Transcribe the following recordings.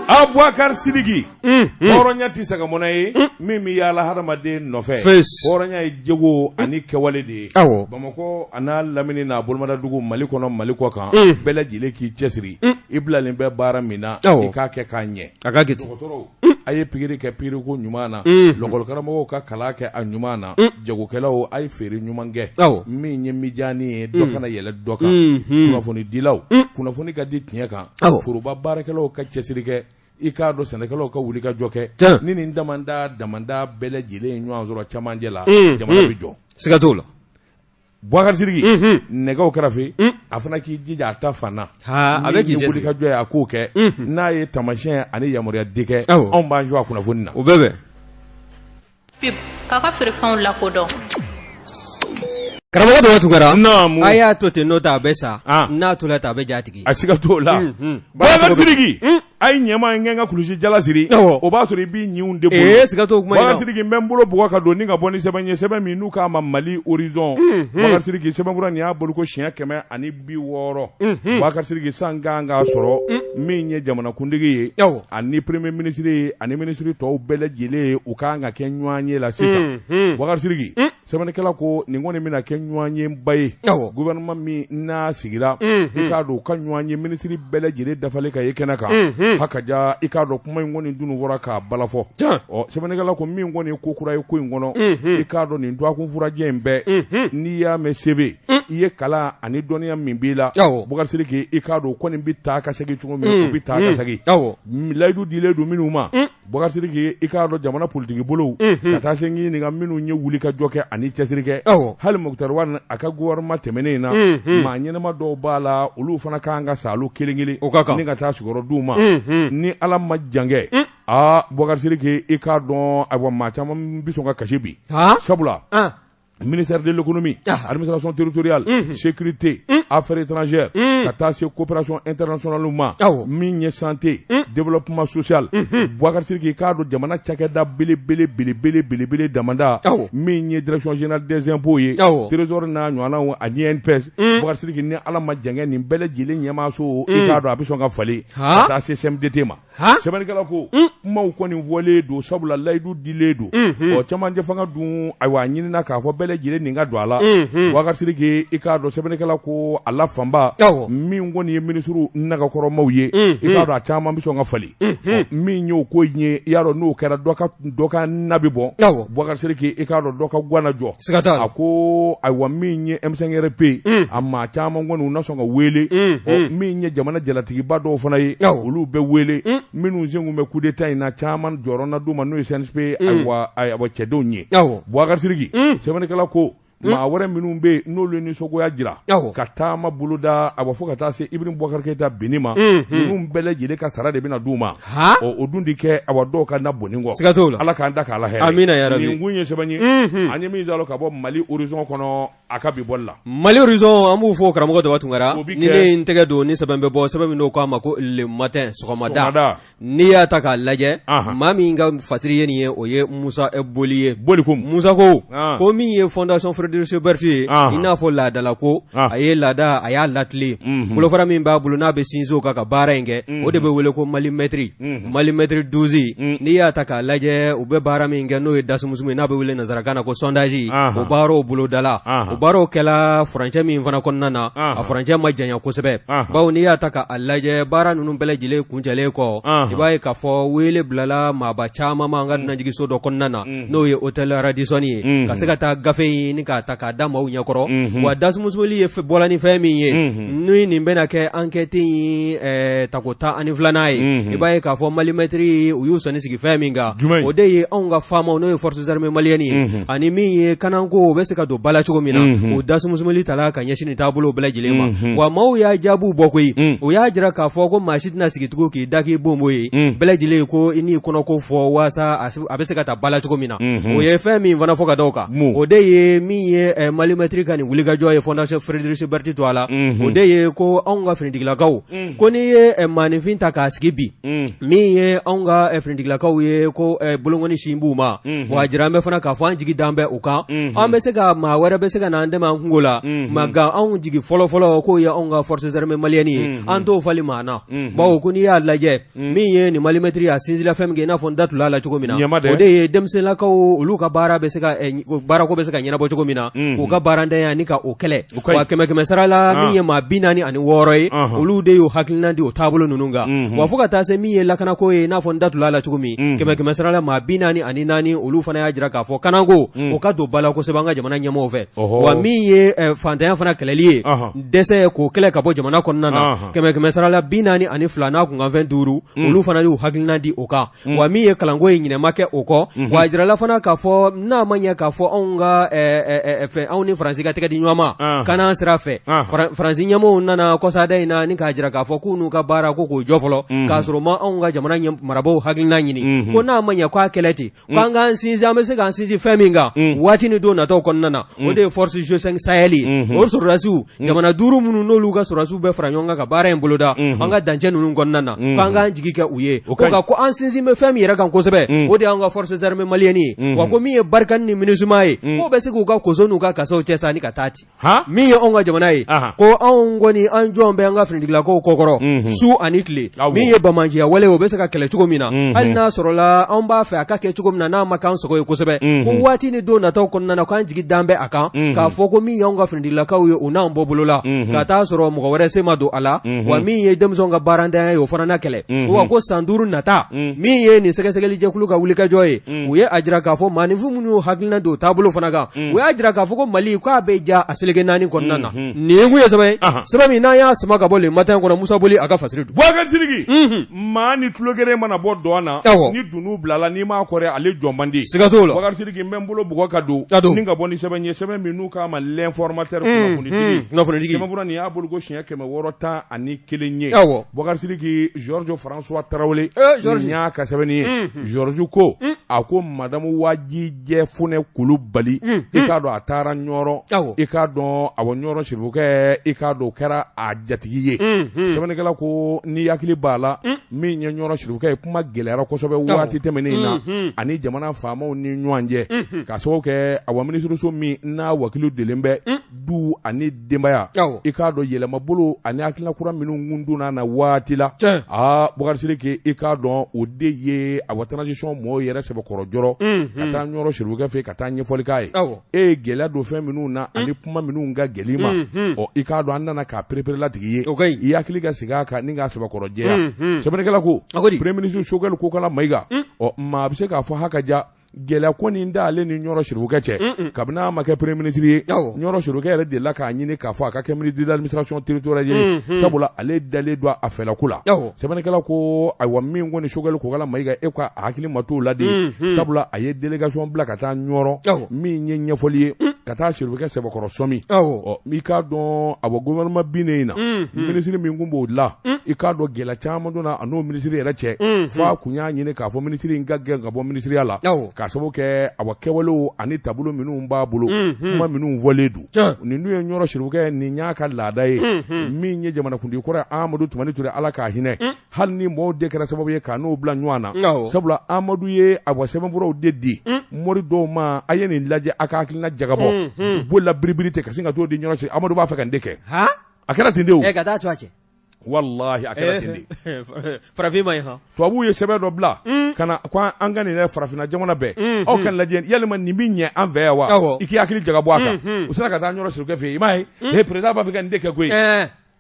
Abubakar Sidiki, hɔrɔnya tɛ sagamɔnɛ ye min bɛ yaala hadamaden nɔfɛ. Hɔrɔnya ye jogo ani kɛwale de ye. Bamakɔ a n'a lamini n'a bolomadadugu, Mali kɔnɔ, Mali kɔ kan, bɛɛ lajɛlen k'i cɛsiri. I bilalen bɛ baara min na, i k'a kɛ k'a ɲɛ. A ka kɛ. Dɔgɔtɔrɔw, a ye pikiri kɛ pikiriko ɲuman na. Lɔkɔlikaramɔgɔw ka kalan kɛ a ɲuman na. Jagokɛlaw, a ye feere ɲuman kɛ. Min ye mijani ye, dɔ kana yɛlɛ dɔ kan. Kunnafonidilaw, kunnafoni ka di tiɲɛ kan. Foroba baarakɛlaw ka cɛsiri kɛ. I k'a dɔn, sɛnɛkɛlaw ka wuli ka jɔ kɛ. Ni nin damanda damanda bɛɛ lajɛlen ye ɲɔgɔn sɔrɔ camancɛ la, jamana bɛ jɔ. Siga t'o la. Bubakari Sidiki, nɛgɛw kɛrɛfɛ, a fana k'i jija a ta fan na. A bɛ k'i wuli ka jɔ ye, a k'o kɛ. N'a ye taamasiyɛn ani yamaruya di kɛ, anw b'an jɔ a kunnafoni na. O bɛ bɛn. K'a ka feerefɛnw lakodɔn. Karamɔgɔ Daba Tunkara, naamu, a y'a to ten, n'o tɛ a bɛ sa, n'a tola ten, a bɛ ja tigi. A siga t'o la. Bubakari Sidiki, a ye ɲɛma n ka kulusi jala siri, o b'a sɔrɔ i b'i ɲinw de bolo. Ee, siga t'o kuma in na. Bubakari Sidiki, n bɛ n bolo bugɔ ka don ni ka bɔ ni sɛbɛn ye, sɛbɛn min n'u k'a ma Mali Horizon. Bubakari Sidiki, sɛbɛnfura nin y'a bolo ko siɲɛ 160. Bubakari Sidiki, san kan k'a sɔrɔ min ye jamanakuntigi ye ani premier ministre ye ani ministre tɔw bɛɛ lajɛlen ye, u kan ka kɛ ɲɔgɔn ye la sisan. Bubakari Sidiki, sɛbɛnnikɛla ko nin kɔni bɛna kɛ ɲɔgɔn ye ba ye. Gouvernement min n'a sigira, i k'a dɔn, u ka ɲɔgɔn ye, ministre bɛɛ lajɛlen dafalen ka ye kɛnɛ kan. Haka ja, i k'a dɔn, kuma in kɔni dun fɔra k'a balafɔ. Ɔ, sɛbɛnnikɛla ko min kɔni ye ko kura ye ko in kɔnɔ, i k'a dɔn, nin dɔgɔkun furajɛ in bɛɛ, n'i y'a mɛn CV, i ye kalan ani dɔnniya min b'i la, Bubakari Sidiki, i k'a dɔn, o kɔni bɛ taa ka segin cogo min, o bɛ taa ka segin. Layidu dilen don minnu ma, Bubakari Sidiki, i k'a dɔn, jamana politigi bolow ka taa se ɲininka minnu ye wuli ka jɔ kɛ ani cɛsiri kɛ, hali Moctar Ouane a ka gouvernement tɛmɛnen in na, maa ɲɛnama dɔw b'a la, olu fana kan ka sa kelen kelen o ka kan ni ka taa sigiyɔrɔ d'u ma. Ni Ala ma jan kɛ, aa, Bubakari Sidiki, i k'a dɔn, ayiwa, maa caman bɛ sɔn ka kasi bi, sabula ministère de l'économie, administration territoriale, sécurité, affaires étrangères, ka taa se coopération internationale ma, min ye santé, développement social. Bubakari Sidiki, k'a dɔn, jamana cakɛda belebele belebele belebele damanda, min ye direction générale des impôts ye, trésor n'a ɲɔgɔnnaw ani INPS. Bubakari Sidiki, ni Ala ma jan kɛ, nin bɛɛ lajɛlen ɲɛmaaso, i k'a dɔn, a bɛ sɔn ka falen ka taa se CMDT ma. Sɛbɛnnikɛla ko kumaw kɔni fɔlen don, sabula layidu dilen don. Ɔ, cɛmancɛ fanga dun, ayiwa, a ɲinina k'a fɔ bɛɛ lajɛlen nin ka don a la. Bubakari Sidiki, i k'a dɔn, sɛbɛnnikɛla ko a la fanba min kɔni ye minisiriw nagakɔrɔmaw ye, i k'a dɔn, a caman bɛ sɔn ka falen. Min y'o ko in ye, i y'a dɔn, n'o kɛra, dɔ ka na bɛ bɔ. Bubakari Sidiki, i k'a dɔn, dɔ ka gwa na jɔ. A ko ayiwa, min ye M5RP, a maa caman kɔni, u na sɔn ka wele. Min ye jamana jalatigiba dɔw fana ye, olu bɛ wele. Minnu sen kun bɛ coup d'état in na, caman jɔyɔrɔ na d'u ma, n'o ye CNSP, ayiwa, cɛdenw ye. Bubakari Sidiki, sɛbɛnnikɛla ko maa wɛrɛ minnu bɛ yen, n'olu ye nisɔngoya jira ka taama boloda, a fo ka taa se Ibrahim Boubacar Keïta binni ma, ninnu bɛɛ lajɛlen ka sara de bɛna d'u ma. Ɔ, o dun de kɛ, awa, dɔw ka na bonni kɔ. Siga t'o la. Ala k'an da k'a la hɛrɛ. Amina ya rabi. Nin kun ye sɛbɛn ye an ye min sɔrɔ ka bɔ Mali Horizon kɔnɔ a ka bi bɔli la. Mali Horizon, an b'u fo, karamɔgɔ Daba Tunkara. Ni ne ye n tɛgɛ don ni sɛbɛn bɛ bɔ, sɛbɛn min n'o k'a ma ko Le Matin, sɔgɔmada. N'i y'a ta k'a lajɛ, maa min ka fasiri ye nin ye, o ye Musa Boli ye. Boli ko Musa ko ko min ye Fondation Frédéric Sebert ye, i n'a fɔ laadala ko a ye laada, a y'a latilen. Bolofara min b'a bolo, n'a bɛ sinsin o kan ka baara in kɛ, o de bɛ wele ko Malimètre, Malimètre 12. N'i y'a ta k'a lajɛ, u bɛ baara min kɛ, n'o ye dasumusumu ye, n'a bɛ wele nansarakan na ko sondage, o baaraw bolodala. O baaraw kɛla furancɛ min fana kɔnɔna na, a furancɛ ma janya kosɛbɛ, bawo n'i y'a ta k'a lajɛ, baara ninnu bɛɛ lajɛlen kuncɛlen kɔ, i b'a ye k'a fɔ wele bilala maaba caman ma an ka dunanjiginso dɔ kɔnɔna na, n'o ye hôtel Radisson ye, ka se ka taa gafe ɲini k'a ta k'a da maaw ɲɛkɔrɔ. Wa dasumusumuli ye bɔla ni fɛn min ye, ni nin bɛna kɛ enquête in tako 12nan ye, i b'a ye k'a fɔ Malimètre, u y'u sɔnni sigi fɛn min kan, o de ye anw ka faamaw, n'o ye forces armées maliennes ye, ani min ye kanako, o bɛ se ka don ba la cogo min na. O dasumusumuli tala ka ɲɛsin nin taabolo bɛɛ lajɛlen ma. Wa maaw y'a jaabiw bɔ koyi. O y'a jira k'a fɔ ko maa si tɛna sigi tugun k'i da k'i bonbo ye, bɛɛ lajɛlen ko i n'i kɔnɔko fɔ waasa a bɛ se ka ta ba la cogo min na. O ye fɛn min fana fɔ ka da o kan, o de ye min min ye Malimètre ka nin wulikajɔ ye Fondation Friedrich Ebert tɔgɔ la, o de ye ko anw ka finitigilakaw, ko n'i ye maaninfin ta k'a sigi bi, min ye anw ka finitigilakaw ye, ko bolonkɔni sin b'u ma. Wa a jira an bɛ fana k'a fɔ an jigi dan bɛ u kan. An bɛ se ka maa wɛrɛ bɛ se ka na an dɛmɛ an kunko la, nka anw jigi fɔlɔfɔlɔ k'o ye anw ka forces armées maliennes ye, an t'o fali maa na, bawo ko n'i y'a lajɛ, min ye nin Malimètre a sinsinla fɛn min kan, i n'a fɔ n da tula la cogo min na, o de ye denmisɛnlakaw olu ka baara bɛ se ka baarako bɛ se ka ɲɛnabɔ cogo min na, k'u ka baarantanya ni ka o kɛlɛ. Wa kɛmɛ kɛmɛ sara la, min ye maa 46 ye, olu de y'u hakilina di o taabolo ninnu kan. Wa fo ka taa se min ye lakanako ye, i n'a fɔ n da tula la cogo min, kɛmɛ kɛmɛ sara la maa 44, olu fana y'a jira k'a fɔ kanako o ka don ba la kosɛbɛ an ka jamana ɲɛmɔgɔw fɛ. Wa min ye fantanya fana kɛlɛli ye, dɛsɛ k'o kɛlɛ ka bɔ jamana kɔnɔna na, kɛmɛ kɛmɛ sara la 42 n'a kunkanfɛn 5, olu fana y'u hakilina di o kan. Wa min ye kalanko ye, ɲinɛ ma kɛ o kɔ. Wa a jirala fana k'a fɔ n'a ma ɲɛ k'a fɔ anw ka fɛ, anw ni Faransi ka tɛgɛ di ɲɔgɔn ma kana sira fɛ, Faransi ɲɛmɔgɔw nana kɔsada in na ni k'a jira k'a fɔ k'u n'u ka baara ko k'o jɔ fɔlɔ, k'a sɔrɔ ma anw ka jamana marabaaw hakilina ɲini, ko n'a ma ɲɛ k'a kɛlɛ ten, k'an k'an sinsin, an bɛ se k'an sinsin fɛn min kan waati ni don nataw kɔnɔna na, o de ye force G5 Sahel ye. O sɔrɔdasiw, jamana 5 minnu n'olu ka sɔrɔdasiw bɛ fara ɲɔgɔn kan ka baara in boloda an ka dancɛ ninnu kɔnɔna na, k'an k'an jigi kɛ u ye. Ko ko an sinsin bɛ fɛn min yɛrɛ kan kosɛbɛ, o de y'an ka forces armées maliennes ye. Wa ko min ye Barkhane ni MINUSMA ye, k'o bɛ se k'u ka koso n'u ka kasaw cɛ sa ni ka taa ten. Min ye anw ka jamana ye, ko anw kɔni an jɔn bɛ an ka finitigilakaw kɔkɔrɔ su ani tile. Min ye banbaanciya wale, o bɛ se ka kɛlɛ cogo min na, hali n'a sɔrɔla anw b'a fɛ a ka kɛ cogo min na, n'a ma k'an sago ye kosɛbɛ, ko waati ni don nataw kɔnɔna na, k'an jigi dan bɛ a kan k'a fɔ ko min y'anw ka finitigilakaw ye, u n'an bɔ bolo la ka taa sɔrɔ mɔgɔ wɛrɛ sen ma don a la. Wa min ye denmisɛnw ka baarantanya ye, o fana na kɛlɛ. Wa ko san 5 nata, min ye nin sɛgɛsɛgɛlijɛkulu ka wulikajɔ ye, u ye a jira k'a fɔ maaninfin minnu y'u hakilina don taabolo fana kan, u y'a jira k'a fɔ ko Mali k'a bɛ ja a seleke naani kɔnɔna na. Nin kun ye sɛbɛn ye, sɛbɛn min n'an y'a sama ka bɔ Le Matin kɔnɔ, Musa Boli a ka fasiri don. Bubakari Sidiki, maa ni tulogeren mana bɔ dɔn na, ni dunun bilala, n'i m'a kɔrɛ, ale jɔ man di. Siga t'o la. Bubakari Sidiki, n bɛ n bolo bugɔ ka don ni ka bɔ ni sɛbɛn ye, sɛbɛn min n'u k'a ma L'Informateur, kunnafonitigi. Kunnafonitigi. Sɛbɛnfura nin y'a bolo ko siɲɛ 611 ye. Bubakari Sidiki, Georges François Tarawele nin y'a ka sɛbɛnni ye. Georges ko, a ko madamu Wajijɛ Funɛ Kulubali, i k'a dɔn a taara Ɲɔrɔ, i k'a dɔn awɔ Ɲɔrɔ sirifukɛ, i k'a dɔn o kɛra a jatigi ye. Sɛbɛnnikɛla ko n'i hakili b'a la, min ye Ɲɔrɔ sirifukɛ ye, kuma gɛlɛyara kosɛbɛ waati tɛmɛnen in na ani jamana faamaw ni ɲɔgɔn cɛ, k'a sababu kɛ awa minisiriso min n'a wakilu delen bɛ du ani denbaya, i k'a dɔn yɛlɛmabolo ani hakilina kura minnu kun donna na waati la, aa Bubakari Sidiki, i k'a dɔn o de ye awa transition mɔɔw yɛrɛ sɛbɛkɔrɔ jɔrɔ ka taa Ɲɔrɔ sirifukɛ fɛ ka taa ɲɛfɔli k'a ye. E ye gɛlɛya don fɛn minnu na ani kuma minnu ka gɛlɛn i ma, ɔ i k'a dɔn an nana k'a pereperelatigɛ i ye, i hakili ka sigi a kan ni k'a sɛbɛkɔrɔ jɛya. Sɛbɛnnikɛla ko premier ministre Choguel Kokala Mayiga, ɔ maa bɛ se k'a fɔ ha ka ja gɛlɛya kɔni t'ale ni Ɲɔrɔ sirifukɛ cɛ kabini a ma kɛ premier ministre ye. Ɲɔrɔ sirifukɛ yɛrɛ delila k'a ɲini k'a fɔ a ka kɛ ministre de l'administration territoriale ye, sabula ale dalen don a fɛlako la. Sɛbɛnnikɛla ko ayiwa min kɔni Choguel Kokala Mayiga, e ko a hakili ma t'o la de, sabula a ye délégation bila ka taa Ɲɔrɔ, min ye ɲɛfɔli ye ka taa sirifukɛ sɛbɛkɔrɔ sɔmi. Ɔ i k'a dɔn awa gouvernement binnen in na, minisiri min kun b'o la, i k'a dɔn gɛlɛya caman donna a n'o minisiri yɛrɛ cɛ, f'a kun y'a ɲini k'a fɔ minisiri in ka gɛn ka bɔ minisiriya la, k'a sababu kɛ awa kɛwalew ani taabolo minnu b'a bolo, kuma minnu fɔlen don. Nin dun ye Ɲɔrɔ sirifukɛ, nin y'a ka laada ye. Min ye jamanakuntigi kɔrɔ Amadu Tumani Ture, Ala k'a hinɛ, hali ni mɔgɔw de kɛra sababu ye k'a n'o bila ɲɔgɔn na, sabula Amadu ye awa sɛbɛnfuraw de di mori dɔw ma, a ye nin lajɛ, a ka hakilina jagabɔ, bolila biribiri ten ka sin ka t'o di Ɲɔrɔ siri, Amadu b'a fɛ ka nin de kɛ. A kɛra ten de o. Ka taa to a cɛ. Walahi a kɛra ten de. Farafin ma ye hɔn. Tubabuw ye sɛbɛn dɔ bila ka na ko an ka nin farafinna jamana bɛɛ, aw ka lajɛ yalima nin bɛ ɲɛ an fɛ yan wa, i k'i hakili jagabɔ a kan. U sera ka taa Ɲɔrɔ sirifukɛ fɛ yen, i m'a ye, he président b'a fɛ ka nin de kɛ koyi.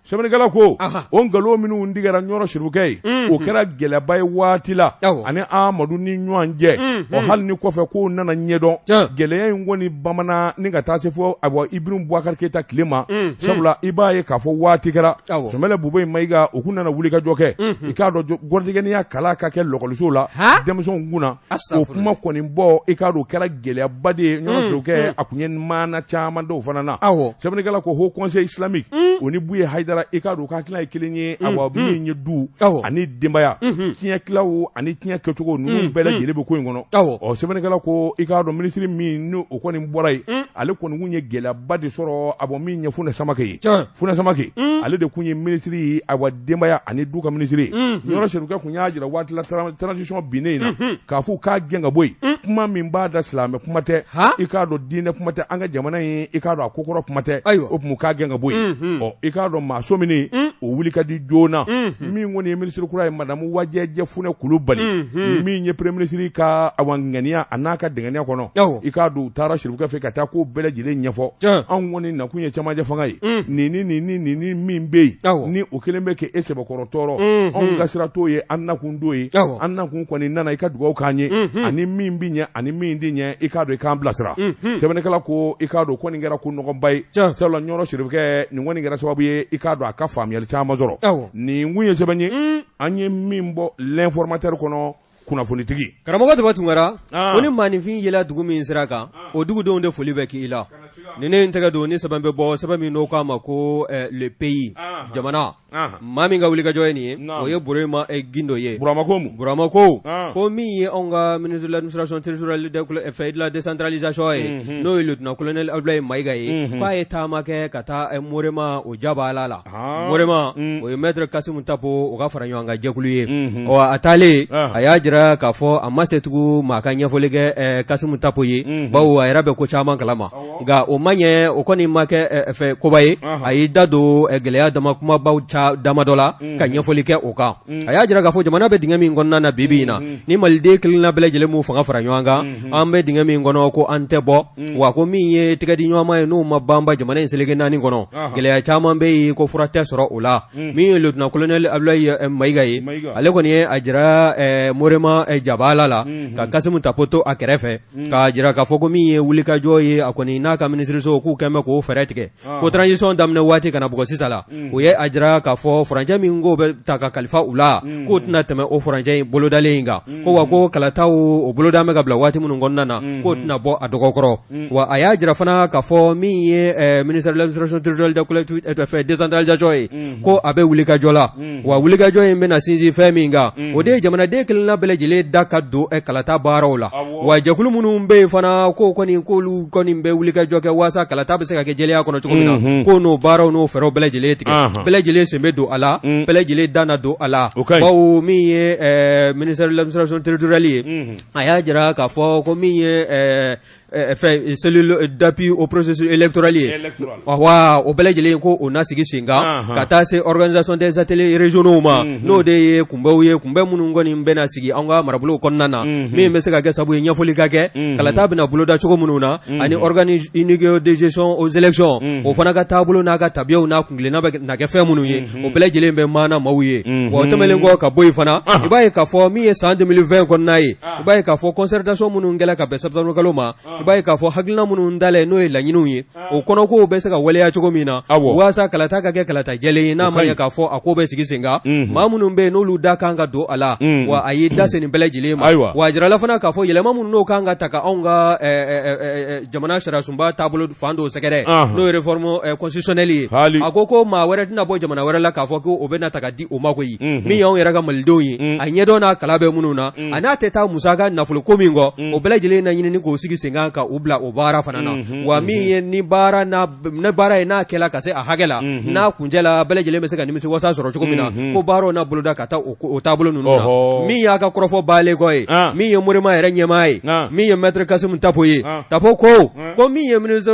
Sɛbɛnnikɛla ko o nkalon minnu tigɛra Ɲɔrɔ sirifukɛ ye, o kɛra gɛlɛyaba ye waati la ani Amadu ni ɲɔgɔn cɛ. Ɔ hali ni kɔfɛ kow nana ɲɛdɔn, gɛlɛya in kɔni bamana ni ka taa se fo ayiwa Ibrahim Boubacar Keita tile ma, sabula i b'a ye k'a fɔ waati kɛra Sumɛlɛ Bubɛyi Mayiga, u kun nana wulikajɔ kɛ, i k'a dɔn gɔrɔdigɛniya kalan ka kɛ lɔkɔlisow la denmisɛnw kunna. O kuma kɔni bɔ, i k'a dɔn o kɛra gɛlɛyaba de ye Ɲɔrɔ sirifukɛ, a kun ye maana caman dɔw fana na. Sɛbɛnnikɛla ko Haut Conseil islamique, o ni Buye Hayidara kɛra i k'a dɔn u ka hakilina ye kelen ye, awa min ye du ani denbaya tiɲɛ tilaw ani tiɲɛ kɛcogo ninnu bɛɛ lajɛlen bɛ ko in kɔnɔ. Ɔ sɛbɛnnikɛla ko i k'a dɔn minisiri min ni o kɔni bɔra yen, ale kɔni kun ye gɛlɛyaba de sɔrɔ, awa min ye Funɛ Samakɛ ye. Funɛ Samakɛ, ale de kun ye minisiri ye, awa denbaya ani du ka minisiri ye. Ɲɔrɔ Serifukɛ kun y'a jira waati la transition binnen in na k'a fɔ k'a gɛn ka bɔ yen, kuma min b'a da silamɛ kuma tɛ, i k'a dɔn diinɛ kuma tɛ, an ka jamana in i k'a dɔn a kokɔrɔ kuma tɛ, o tun k'a gɛn ka bɔ yen. Ɔ i k'a dɔn maa sɔminen o wuli ka di joona. Min kɔni ye minisiri kura ye, madamu Wajɛjɛ Funɛ Kulubali, min ye premier ministre ka awa ŋaniya a n'a ka dɛngɛniya kɔnɔ, i k'a dɔn u taara Serifukɛ fɛ ka taa ko bɛɛ lajɛlen ɲɛfɔ. Anw kɔni nakun ye camancɛ fanga ye, nin ni nin ni nin ni min bɛ yen ni o kɛlen bɛ k'e sɛbɛkɔrɔ tɔɔrɔ, anw ka sira t'o ye, an nakun t'o ye, an nakun kɔni nana i ka dugawu k'an ye, ani min bɛ ɲɛ ani min tɛ ɲɛ, i k'a dɔn i k'an bilasira. Sɛbɛnnikɛla ko i k'a dɔn kɔni kɛra ko nɔgɔnba ye, sabula Ɲɔrɔ Serifukɛ nin kɔni kɛra sababu ye i k'a dɔn a ka faamuyali caman sɔrɔ. Nin kun ye sɛbɛn ye an ye min bɔ L'Informateur kɔnɔ, kunnafonitigi. Karamɔgɔ Daba Tunkara, ko ni maaninfin yela dugu min sira kan, o dugudenw de foli bɛ k'i la. Ni ne ye n tɛgɛ don ni sɛbɛn bɛ bɔ, sɛbɛn min n'o k'a ma ko Le Pays, jamana. Maa min ka wulikajɔ ye nin ye, o ye Burema Gindo ye. Burama ko Burama ko ko min ye anw ka ministre de l'administration territoriale et de la décentralisation ye, n'o ye lieutenant colonel Abdoulaye Mayiga ye, k'a ye taama kɛ ka taa Morema o jabala la. Morema, o ye maître Kasimu Tapo o ka fara ɲɔgɔn kan jɛkulu ye. Ɔ a taalen, a y'a jira k'a fɔ a ma se tugun maa ka ɲɛfɔli kɛ Kasimu Tapo ye, bawo a yɛrɛ bɛ ko caman kalama. Nka o ma ɲɛ, o kɔni ma kɛ fɛ koba ye. A y'i da don gɛlɛya dama kumabaw damadɔ la ka ɲɛfɔli kɛ o kan. A y'a jira k'a fɔ jamana bɛ dingɛ min kɔnɔna na bi bi in na, ni maliden kelenna bɛɛ lajɛlen m'u fanga fara ɲɔgɔn kan, an bɛ dingɛ min kɔnɔ ko an tɛ bɔ. Wa ko min ye tɛgɛdiɲɔgɔnma ye, n'o ma banba jamana in seleke naani kɔnɔ, gɛlɛya caman bɛ yen ko fura tɛ sɔrɔ o la. Min ye lieutenant colonel Abdoulaye Mayiga ye, ale kɔni ye a jira Morema jabala la ka Kasimu Tapo to a kɛrɛfɛ, k'a jira k'a fɔ ko min ye wulikajɔ ye, a kɔni n'a ka minisiriso k'u kɛn bɛ k'o fɛɛrɛ tigɛ. Ko transition daminɛ waati ka na bugɔ sisan la, o ye a jira k'a fɔ furancɛ min k'o bɛ ta ka kalifa u la, k'o tɛna tɛmɛ o furancɛ in bolodalen in kan. Ko wa ko kalataw o boloda bɛ ka bila waati minnu kɔnɔna na, k'o tɛna bɔ a dɔgɔkɔrɔ. Wa a y'a jira fana k'a fɔ min ye ministère de l'administration territoriale de collectivité décentralisation ye, ko a bɛ wulikajɔ la. Wa wulikajɔ in bɛna sinsin fɛn min kan, o de ye jamanaden kelenna bɛɛ lajɛlen da ka don kalata baaraw la. Wa jɛkulu minnu bɛ yen fana, ko kɔni k'olu kɔni bɛ wulikajɔ kɛ walasa kalata bɛ se ka kɛ jɛlenya kɔnɔ cogo min na, ko n'o baaraw n'o fɛɛrɛw bɛɛ lajɛlen tigɛ, bɛɛ lajɛlen sen bɛ don a la, bɛɛ lajɛlen da na don a la. Bawo min ye ministère de l'administration territoriale ye, a y'a jira k'a fɔ ko min ye fɛn cellule d'appui au processus électoral ye, wa o bɛɛ lajɛlen ko o na sigi sen kan, ka taa se organisation des ateliers régionaux ma, n'o de ye kunbɛnw ye, kunbɛn minnu kɔni bɛna sigi an ka marabolow kɔnɔna na, min bɛ se ka kɛ sababu ye ɲɛfɔli ka kɛ kalata bɛna boloda cogo minnu na, ani organe unique de gestion aux élections, o fana ka taabolo n'a ka tabiyaw n'a kuntilenna bɛ na kɛ fɛn minnu ye, o bɛɛ lajɛlen bɛ maana maaw ye. Wa o tɛmɛnen kɔ ka bɔ yen fana, i b'a ye k'a fɔ min ye san 2020 kɔnɔna ye, i b'a ye k'a fɔ concertation minnu kɛla ka bɛn septembre kalo ma, i b'a ye k'a fɔ hakilina minnu dalen n'o ye laɲiniw ye, o kɔnɔkow bɛ se ka waleya cogo min na walasa kalata ka kɛ kalata jɛlen ye, n'a ma ɲɛ k'a fɔ a ko bɛ sigi sen kan, maa minnu bɛ yen n'olu da kan ka don a la, wa a y'i da se nin bɛɛ lajɛlen ma. Wa a jirala fana k'a fɔ yɛlɛma minnu n'o kan ka ta ka anw ka jamana sariyasunba taabolo fan dɔw sɛgɛrɛ, n'o ye réforme constitutionnelle ye, a ko maa wɛrɛ tɛna bɔ jamana wɛrɛ la k'a fɔ ko o bɛna ta ka di o ma koyi. Min y'anw yɛrɛ ka malidenw ye, a ɲɛdɔn n'a kala bɛ minnu na, a n'a tɛ taa musaka nafolo ko min kɔ, o bɛɛ lajɛlen na ɲinini k'o sigi sen kan ka u bila o baara fana na. Wa min ye ni baara ni baara ye n'a kɛla ka se a hakɛ la, n'a kuncɛla, bɛɛ lajɛlen bɛ se ka nimisi wasa sɔrɔ cogo min na, ko baaraw na boloda ka taa o taabolo ninnu na. Min y'a ka kɔrɔfɔ baalen kɔ ye, min ye Morema yɛrɛ ɲɛmaa ye, min ye maître Kasimu Tapo ye, Tapo ko min ye ministre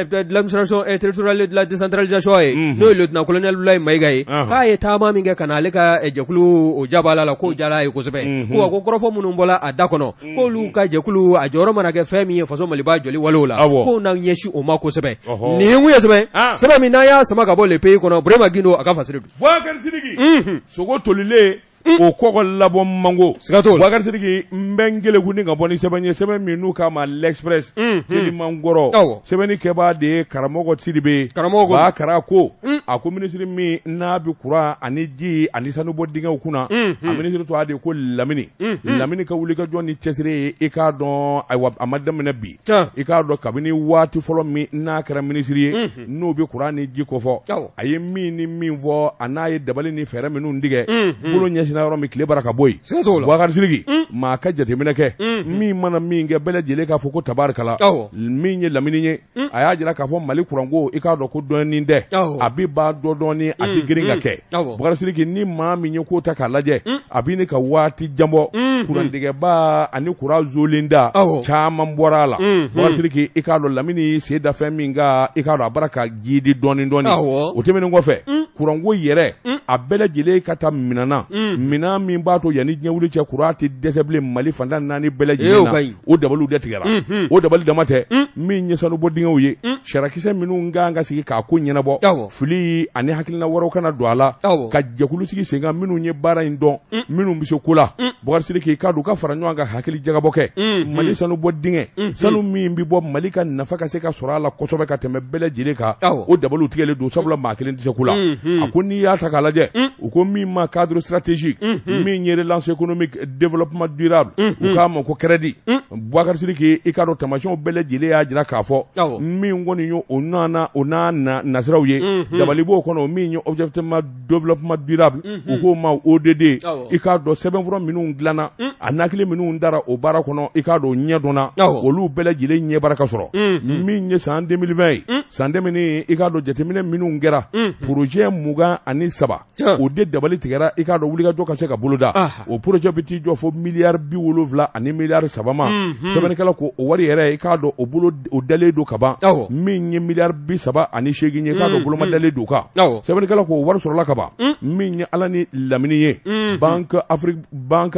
de l'administration territoriale de la décentralisation ye, n'o ye lieutenant colonel Abdoulaye Mayiga ye, k'a ye taama min kɛ ka na ale ka jɛkulu o jabala la, k'o diyara a ye kosɛbɛ. Ko wa ko kɔrɔfɔ minnu bɔla a da kɔnɔ, k'olu ka jɛkulu a jɔyɔrɔ mana kɛ fɛn min ye faso Maliba jɔli walew la, k'o na ɲɛsin o ma kosɛbɛ. Nin kun ye sɛbɛn sɛbɛn min n'an y'a sama ka bɔ Le Pays kɔnɔ, Burema Gindo a ka fasiri don. Boubacar Sidiki, sogo tolilen. O kɔgɔ labɔ mango. Siga t'o la. Bubakari Sidiki, n bɛ n keleku ni ka bɔ ni sɛbɛn ye, sɛbɛn min n'u k'a ma L'Express. Telimankɔrɔ. Sɛbɛnni kɛbaa de ye Karamɔgɔ Sidibe. Karamɔgɔ ko. Bakara ko. A ko minisiri min n'a bɛ kuran ani ji ani sanubɔ dingɛw kunna. A minisiri tɔgɔ de ye ko Lamini. Lamini ka wulikajɔ ni cɛsiri ye, i k'a dɔn, ayiwa, a ma daminɛ bi. I k'a dɔn, kabini waati fɔlɔ min n'a kɛra minisiri ye, n'o bɛ kuran ni ji kofɔ, a ye min ni min fɔ, a n'a ye dabali ni fɛɛrɛ minnu tigɛ, bolo ɲɛsinna yɔrɔ min, tile bara ka bɔ yen. Bubakari Sidiki, maa ka jateminɛ kɛ, min mana min kɛ, bɛɛ lajɛlen k'a fɔ ko tabarikala. Min ye Lamini ye, a y'a jira k'a fɔ Mali kuranko, i k'a dɔn ko dɔɔnin tɛ, a bɛ ban dɔ dɔɔnin, a bɛ girin ka kɛ. Bubakari Sidiki, ni maa min ye ko ta k'a lajɛ, a bɛ ka waati janbɔ, kurantigɛba ani kuran zolen da caman bɔra a la. Bubakari Sidiki, i k'a dɔn, Lamini sen da fɛn min kan, i k'a dɔn, a bara ka ji di dɔɔnin dɔɔnin. O tɛmɛnen kɔfɛ, kuranko yɛrɛ, a bɛɛ lajɛlen ka taa minɛn na, minɛn min b'a to yanni diɲɛ wuli cɛ, kuran tɛ dɛsɛ bilen Mali fan tan naani bɛɛ lajɛlen na. O dabaliw de tigɛra. O dabali dama tɛ. Min ye sanubɔ dingɛw ye, sariyakisɛ minnu kan ka sigi k'a ko ɲɛnabɔ, fili ani hakilina wɛrɛw kana don a la, ka jɛkulu sigi sen kan minnu ye baara in dɔn, minnu bɛ se ko la. Bubakari Sidiki, i k'a dɔn, u ka fara ɲɔgɔn kan, hakili jagabɔ kɛ Mali sanubɔ dingɛ, sanu min bɛ bɔ Mali ka nafa ka se ka sɔrɔ a la kosɛbɛ ka tɛmɛ bɛɛ lajɛlen kan. O dabaliw tigɛlen don, sabula maa kelen tɛ se ko la. A ko n'i y'a ta k'a lajɛ, u ko min ma cadre stratégique, min ye relance économique, développement durable, u k'a ma ko CREDI. Bubakari Sidiki, i k'a dɔn, tamasiyɛnw bɛɛ lajɛlen y'a jira k'a fɔ min kɔni ye o nana, o n'a nasiraw ye, dabali b'o kɔnɔ. Min ye objectif développement durable, u k'o ma ODD, i k'a dɔn, sɛbɛnfura minnu dilanna, a nakili minnu dara o baara kɔnɔ, i k'a dɔn, ɲɛ dɔnna, olu bɛɛ lajɛlen ɲɛ bara ka sɔrɔ. Min ye san 2020 ye, san tɛmɛnen, i k'a dɔn, jateminɛ minnu kɛra, projet 23, o de dabali tigɛra, i k'a dɔn, wulikajɔ ka se ka boloda. O projet bɛ t'i jɔ fo miliyari 70 ani miliyari 3 ma. Sɛbɛnnikɛla ko o wari yɛrɛ, i k'a dɔn, o bolo o dalen don ka ban. Min ye miliyari 38 ye, i k'a dɔn, boloma dalen don kan. Sɛbɛnnikɛla ko o wari sɔrɔla ka ban. Min ye Ala ni Lamini ye, Banque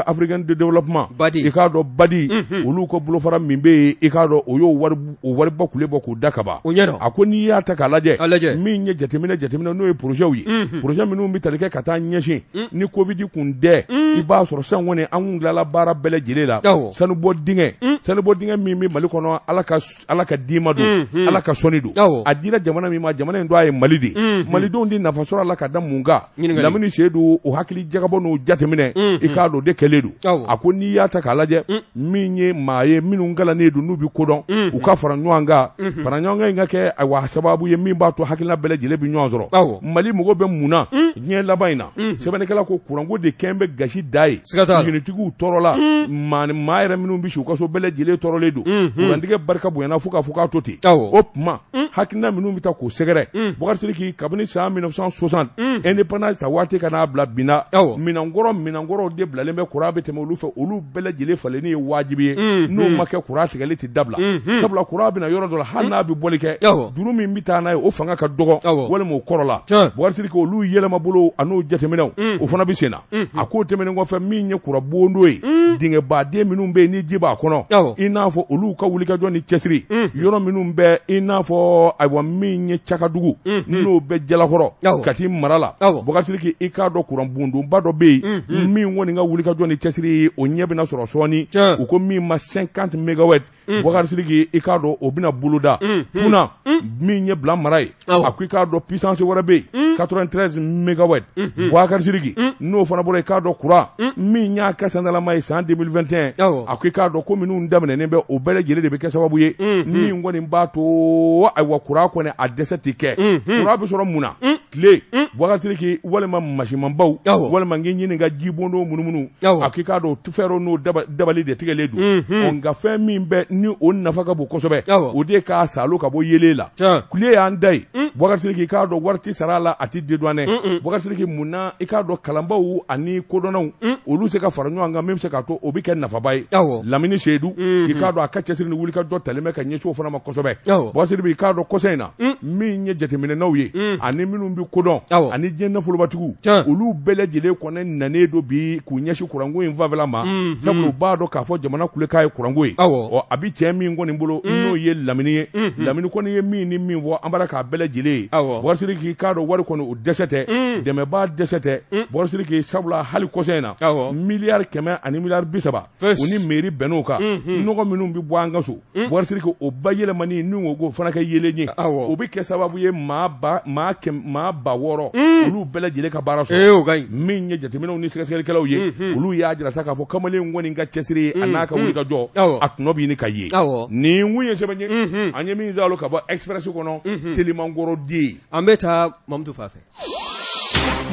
africaine de développement, i k'a dɔn, BADI, olu ka bolofara min bɛ yen, i k'a dɔn, o y'o wari, o wariba kule bɔ k'o da ka ban. A ko n'i y'a ta k'a lajɛ, min ye jateminɛ n'o ye projets ye, projet minnu bɛ tali kɛ ka taa ɲɛsin, ni Covid kun tɛ, i b'a sɔrɔ sisan kɔni an kun tilala baara bɛɛ lajɛlen la. Sanubɔ dingɛ, sanubɔ dingɛ min bɛ Mali kɔnɔ, Ala ka dima don, Ala ka sɔnni don. A dira jamana min ma, jamana in don a ye Mali de ye. Malidenw di nafa sɔrɔ a la ka da mun kan? Lamini Seyidu, o hakili jagabɔ n'o jateminɛ, i k'a dɔn, o de kɛlen don. A ko n'i y'a ta k'a lajɛ, min ye maa ye minnu kalannen don, n'u bɛ kodɔn, u ka fara ɲɔgɔn kan, fara ɲɔgɔn kan in ka kɛ, ayiwa, sababu ye min b'a to hakilina bɛɛ lajɛlen bɛ ɲɔgɔn sɔrɔ. Mali mago bɛ mun na diɲɛ laban in na? Sɛbɛnnikɛla ko kuranko de kɛn bɛ gasi da ye. Unitigiw tɔɔrɔla, maa ni maa yɛrɛ minnu bɛ si u ka so, bɛɛ lajɛlen tɔɔrɔlen don. Kurantigɛ barika bonyana fo k'a fɔ k'a to ten. O tuma, hakilina minnu bɛ taa k'o sɛgɛrɛ, Bubakari Sidiki, kabini san 1960 indépendance ta waati ka n'a bila bi la, minɛnkɔrɔw de bilalen bɛ, kuran bɛ tɛmɛ olu fɛ. Olu bɛɛ lajɛlen falenni ye wajibi ye. N'o ma kɛ, kuran tigɛli tɛ dabila, sabula kuran bɛna yɔrɔ dɔ la, hali n'a bɛ bɔli kɛ, juru min bɛ taa n'a ye, o fanga ka dɔgɔ walima o kɔrɔla. Bubakari Sidiki, olu yɛlɛmabolo an'o jateminɛw, o fana bɛ sen na. A k'o tɛmɛnen kɔfɛ, min ye kuran bondo ye, dingɛbaden minnu bɛ yen ni ji b'a kɔnɔ, i n'a fɔ olu ka wulikajɔ ni cɛsiri, yɔrɔ minnu bɛ, i n'a fɔ, ayiwa, min ye Cakadugu, n'o bɛ Jalakɔrɔ, Kati mara la, Bubakari Sidiki, i k'a dɔn, kuran bondonba dɔ bɛ yen min kɔni ka wulikajɔ ni cɛsiri, o ɲɛ bɛna sɔrɔ sɔɔni. U ko min ma 50 mégawatts, Bubakari Sidiki, i k'a dɔn, o bɛna boloda. Funa, min ye Bila mara ye, a ko i k'a dɔn, puissance wɛrɛ bɛ yen, 93 mégawatts. Bubakari Sidiki, n'o fana bɔra, i k'a dɔn, kuran min y'a kɛ sandalama ye san 2021, a ko i k'a dɔn ko minnu daminɛnen bɛ, o bɛɛ lajɛlen de bɛ kɛ sababu ye min kɔni b'a to, ayiwa, kuran kɔni a dɛsɛ tɛ kɛ. Kuran bɛ sɔrɔ mun na? Tile, Bubakari Sidiki, walima masimanbaw, walima n k'i ɲininka jibondo munumunu. A ko i k'a dɔn, fɛɛrɛw n'o dabali de tigɛlen don. Nka fɛn min bɛ ni o nafa ka bon kosɛbɛ, o de k'a salo ka bɔ yeelen la. Tile y'an da ye, Bubakari Sidiki, i k'a dɔn, wari tɛ sara a la, a tɛ dédouaner. Bubakari Sidiki, mun na i k'a dɔn, kalanbaw ani kodɔnnaw, olu se ka fara ɲɔgɔn kan min bɛ se k'a to o bɛ kɛ nafaba ye? Lamini Seyidu, i k'a dɔn, a ka cɛsiri ni wulikajɔ talen bɛ ka ɲɛsin o fana ma kosɛbɛ. Bubakari Sidiki, i k'a dɔn, kɔsa in na, min ye jateminɛnaw ye ani minnu bɛ bɛ kodɔn ani diɲɛ nafolobatigiw olu bɛɛ lajɛlen kɔni nanen don bi k'u ɲɛsin kuranko in fanfɛla ma sabula u b'a dɔn k'a fɔ jamana kulekan ye kuranko ye ɔ a bɛ cɛ min kɔni bolo n'o ye Lamini ye Lamini kɔni ye min ni min fɔ an bɔra k'a bɛɛ lajɛlen ye Bubakari Sidiki k'a dɔn wari kɔni o dɛsɛ tɛ dɛmɛbaa dɛsɛ tɛ Bubakari Sidiki sabula hali kɔsa in na miliyari 100 ani miliyari 30 u ni mairie bɛnn'o kan nɔgɔ minnu bɛ bɔ an ka so Bubakari Sidiki o bayɛlɛmani ni k'o fana kɛ yeelen ye o bɛ kɛ sababu ye maa 6000 olu bɛɛ lajɛlen ka baara sɔrɔ min ye jateminɛw ni sɛgɛsɛgɛlikɛlaw ye olu y'a jira sa k'a fɔ kamalen kɔni ka cɛsiri ye a n'a ka wulikajɔ a tɔnɔ bɛ ɲini ka ye nin kun ye sɛbɛn ye an ye min zalo ka bɔ Express kɔnɔ telimankɔrɔ den an bɛ taa Mamutu fan fɛ.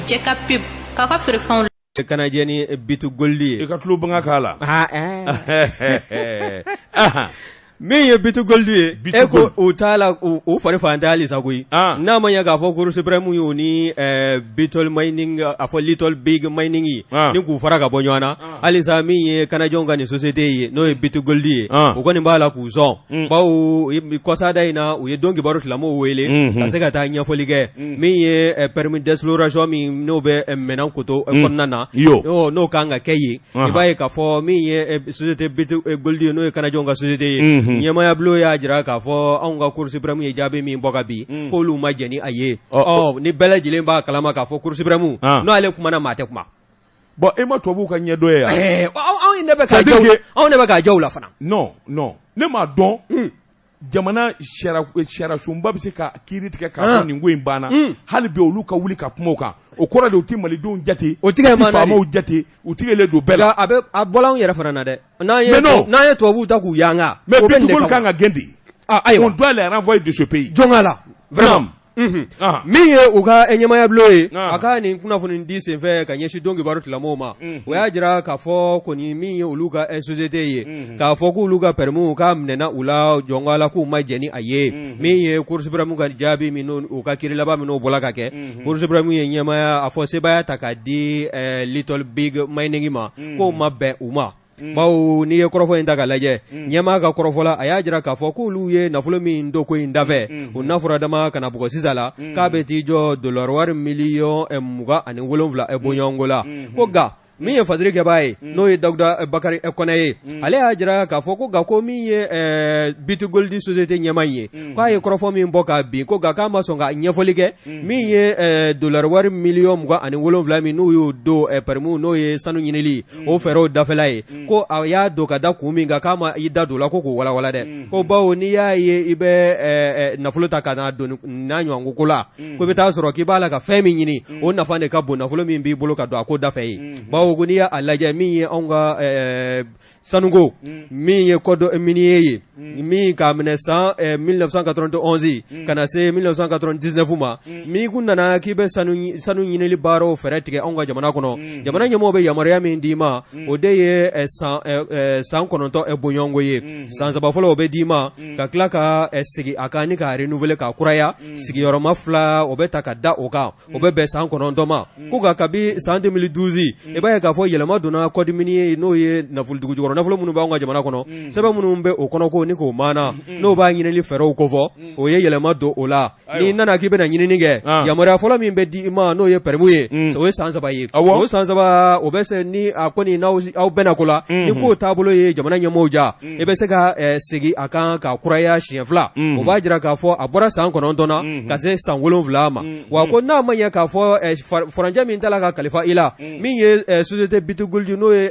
Jɛ ka pub k'a ka feerefɛnw Canadien ni B2Gold ye i ka tulo banga k'a la min ye B2Gold ye e ko u t'a la u fari fan tɛ halisa koyi n'a ma ɲɛ k'a fɔ Cour suprême y'u ni Bitol mining a fɔ Little Big Mining ye ni k'u fara ka bɔ ɲɔgɔn na halisa min ye Canadienw ka nin société ye n'o ye B2Gold ye u kɔni b'a la k'u sɔn bawo kɔsada in na u ye don kibaru tigilamɔgɔw wele ka se ka taa ɲɛfɔli kɛ min ye permis d'exploration min n'o bɛ Menankoto kɔnɔna na n'o kan ka kɛ yen i b'a ye k'a fɔ min ye société B2Gold ye n'o ye Canadienw ka société ye ɲɛmaaya bulon y'a jira k'a fɔ anw ka Cour suprême ye jaabi min bɔ ka bin k'olu ma jɛn ni a ye ɔ ni bɛɛ lajɛlen b'a kalama k'a fɔ Cour suprême n'ale kumana maa tɛ kuma. Bon e ma tubabuw ka ɲɛdɔn ye yan anw de bɛ k'a ja u la fana non non ne m'a dɔn jamana sariyasunba bɛ se ka kiiri tigɛ k'a fɔ nin ko in banna hali bi olu ka wuli ka kuma o kan o kɔrɔ de u tɛ malidenw jate o tɛ faamaw jate u tigɛlen don bɛɛ la a bɛ a bɔla anw yɛrɛ fana na dɛ n'an ye n'an ye tubabuw ta k'u yanga mais B2Gold kan ka gɛn de ayiwa on doit les renvoyer de ce pays jɔn la vraiment Min ye u ka ɲɛmaaya bulon ye a ka nin kunnafoni di senfɛ ka ɲɛsin don kibaru tigilamɔgɔw ma o y'a jira k'a fɔ kɔni min ye olu ka société ye k'a fɔ k'olu ka permis k'a minɛna u la jɔn la k'u ma jɛn ni a ye min ye Cour suprême ka jaabi min u ka kiiri laban min bɔra ka kɛ Cour suprême ye ɲɛmaaya a fɔ sebaaya ta k'a di Little Big Mining ma k'o ma bɛn u ma bawo n'i ye kɔrɔfɔ in ta k'a lajɛ ɲɛmaa ka kɔrɔfɔ la a y'a jira k'a fɔ k'olu ye nafolo min don ko in dafɛ o nafolo dama kana bugɔ sisan la k'a bɛ t'i jɔ dollar wari miliyɔn 27 bɔɲɔgɔnko la ko nka min ye fasiri kɛbaa ye n'o ye Dawuda Bakari Kɔnɛ ye ale y'a jira k'a fɔ ko nka ko min ye B2Gold société ɲɛmaa in ye k'a ye kɔrɔfɔ min bɔ ka bin ko nka k'a ma sɔn ka ɲɛfɔli kɛ min ye dollar wari miliyɔn 27 min n'u y'o don permis n'o ye sanu ɲinili o fɛɛrɛw dafɛla ye ko a y'a don ka da kun min kan k'a ma i da don la ko k'o walawala dɛ ko bawo n'i y'a ye i bɛ nafolo ta ka n'a don n'a ɲɔgɔn ko la ko i bɛ taa sɔrɔ k'i b'a la ka fɛn min ɲini o nafa de ka bon nafolo min b'i bolo ka don a ko dafɛ ye bawo ko n'i y'a lajɛ min ye anw ka sanuko min ye code minier ye min k'a minɛ san 1991 ka na se 1999 ma min kun nana k'i bɛ sanu ɲinili baaraw fɛɛrɛ tigɛ anw ka jamana kɔnɔ jamana ɲɛmɔgɔw bɛ yamaruya min d'i ma o de ye san 9 bɔɲɔgɔnko ye san 3 fɔlɔ o bɛ d'i ma ka tila ka segin a kan ni k'a renouveler k'a kuraya sigiyɔrɔma 2 o bɛ ta ka da o kan o bɛ bɛn san 9 ma ko nka kabi san 2012 i b'a ye k'a fɔ yɛlɛma donna code minier n'o ye nafolo dugujukɔrɔ nafolo minnu b'anw ka jamana kɔnɔ sɛbɛn minnu bɛ o kɔnɔ ko ni k'o maana n'o b'a ɲinili fɛɛrɛw kofɔ o ye yɛlɛma don o la n'i nana k'i bɛna ɲinini kɛ yamaruya fɔlɔ min bɛ di i ma n'o ye permis ye o ye san 3 ye o san 3 o bɛ se ni a kɔni n'aw bɛnna ko la ni kow taabolo ye jamana ɲɛmɔgɔw diya i bɛ se ka segin a kan ka kuraya siɲɛ 2 o b'a jira k'a fɔ a bɔra san 9 na ka se san 7 ma wa ko n'a ma ɲɛ k'a fɔ furancɛ min tala ka kalifa i la min ye société B2Gold n'o ye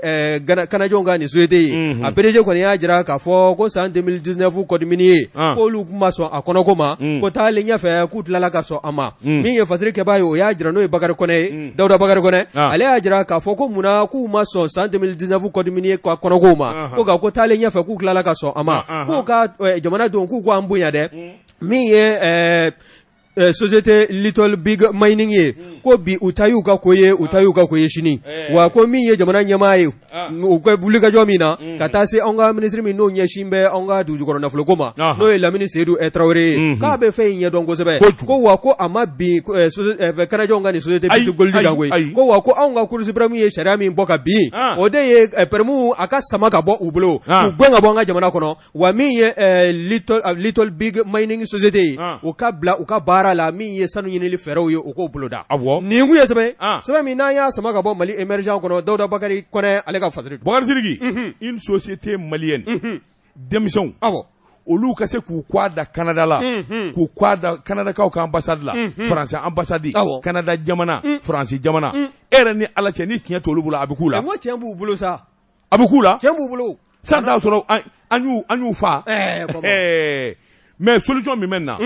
Canadienw ka nin société ye a PDG kɔni y'a jira k'a fɔ ko san 2019 code minier k'olu tun ma sɔn a kɔnɔko ma ko taalen ɲɛfɛ k'u tilala ka sɔn a ma min ye fasiri kɛbaa ye o y'a jira n'o ye Bakari Kɔnɛ ye Dawuda Bakari Kɔnɛ ale y'a jira k'a fɔ ko munna k'u ma sɔn san 2019 code minier kɔnɔko ma ko nka ko taalen ɲɛfɛ k'u tilala ka sɔn a ma k'u ka jamanadenw k'u ko an bonya dɛ min ye société Little Big Mining ye ko bi u ta y'u ka ko ye u ta y'u ka ko ye sini wa ko min ye jamana ɲɛmaa ye u ka wulikajɔ min na ka taa se anw ka minisiri min n'o ɲɛsin bɛ anw ka dugujukɔrɔ nafoloko ma n'o ye Lamini Seyidu Tarawele ye k'a bɛ fɛn in ɲɛdɔn kosɛbɛ ko wa ko a ma bin Canadienw ka nin société B2Gold kan koyi ko wa ko anw ka Cour suprême ye sariya min bɔ ka bin o de ye permis a ka sama ka bɔ u bolo k'u gɛn ka bɔ an ka jamana kɔnɔ wa min ye Little Big Mining société ye o ka bila u ka baara baara la min ye sanu ɲinili fɛɛrɛw ye u k'o boloda. Awɔ. Nin kun ye sɛbɛn ye, sɛbɛn min n'an y'a sama ka bɔ Mali émergent kɔnɔ, Dawuda Bakari Kɔnɛ ale ka fasiri don. Bukari Sidiki, une société malienne, denmisɛnw, awɔ, olu ka se k'u kɔ da Canada la, k'u kɔ da Canadakaw ka ambassade la, Faransi ambassade, Canada jamana, Faransi jamana, e yɛrɛ ni Ala cɛ, ni tiɲɛ t'olu bolo, a bɛ k'u la. N ko tiɲɛ b'u bolo sa. A bɛ k'u la. Tiɲɛ b'u bolo. San t'a sɔrɔ an y'u fa. Mais solution min bɛ na,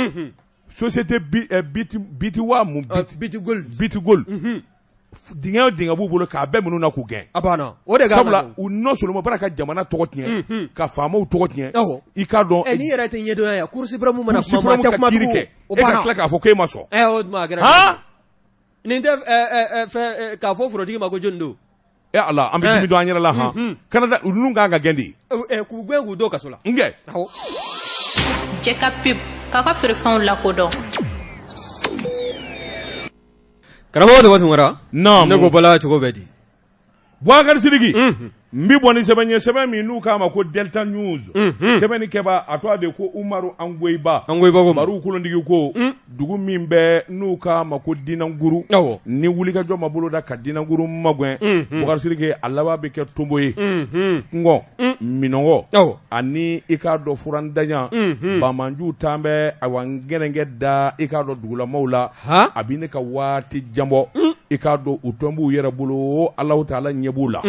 société Bitiwa mun Bitigold, Bitigold, dingɛ o dingɛ b'u bolo k'a bɛɛ minnu na k'u gɛn. A banna o de ka sabula u non seulement bara ka jamana tɔgɔ tiɲɛ, ka faamaw tɔgɔ tiɲɛ, i k'a dɔn. N'i yɛrɛ tɛ ɲɛdɔnya yan, Cour suprême mana kuma, maa tɛ kuma tugun. O banna. E ka tila k'a fɔ k'e ma sɔn. O tuma a kɛra. Nin tɛ fɛn k'a fɔ forotigi ma ko jɔni don. E Ala, an bɛ dimi don an yɛrɛ la han. Canada ninnu kan ka gɛn de. K'u gɛn k'u don kaso la. N kɛ. Cɛ ka pub k'a ka feerefɛnw lakodɔn. Karamɔgɔ Daba Tunkara. Naamu. Ne ko bala cogo bɛ di? Bubakari Sidiki. N bɛ bɔ ni sɛbɛn ye, sɛbɛn min n'u k'a ma ko Delta News. Sɛbɛnnikɛbaa a tɔgɔ de ko Umaru Angoyiba. Angoyiba ko. Maru kolontigi ko. Dugu min bɛ n'u k'a ma ko Dinankuru. Awɔ. Ni wulikajɔ ma boloda ka Dinankuru magɛn. Bubakari Sidiki, a laban bɛ kɛ tonbo ye. Kungɔ. Minɔgɔ. Awɔ. Ani i k'a dɔn furandaɲa. Banbaanciw taan bɛ awa ngɛrɛngɛ da i k'a dɔn dugulamaw la. A bɛ ne ka waati janbɔ i k'a dɔn u tɔn b'u yɛrɛ bolo, Alahu taala ɲɛ b'u la.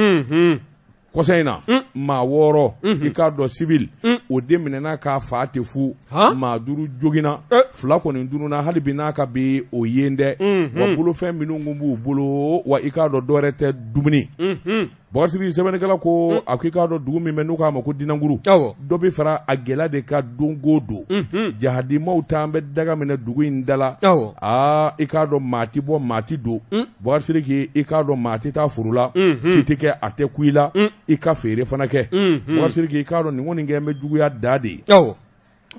Kɔsa in na, maa 6, i k'a dɔn civil, o de minɛna k'a fa tɛ fu, maa 5 joginna, 2 kɔni tununna, hali bi n'a ka bi o yen dɛ. Wa bolofɛn minnu kun b'u bolo, wa i k'a dɔn dɔwɛrɛ tɛ dumuni. Bubakari Sidiki, sɛbɛnnikɛla ko a ko i k'a dɔn dugu min bɛ n'u k'a ma ko Dinankuru, dɔ bɛ fara a gɛlɛya de kan don o don. Jahadimaw taan bɛ daga minɛ dugu in da la. Aa, i k'a dɔn maa tɛ bɔ, maa tɛ don. Bubakari Sidiki, i k'a dɔn maa tɛ taa foro la, ci tɛ kɛ, a tɛ ku i la, i ka feere fana kɛ. Bubakari Sidiki, i k'a dɔn nin kɔni kɛ bɛ juguya da de ye.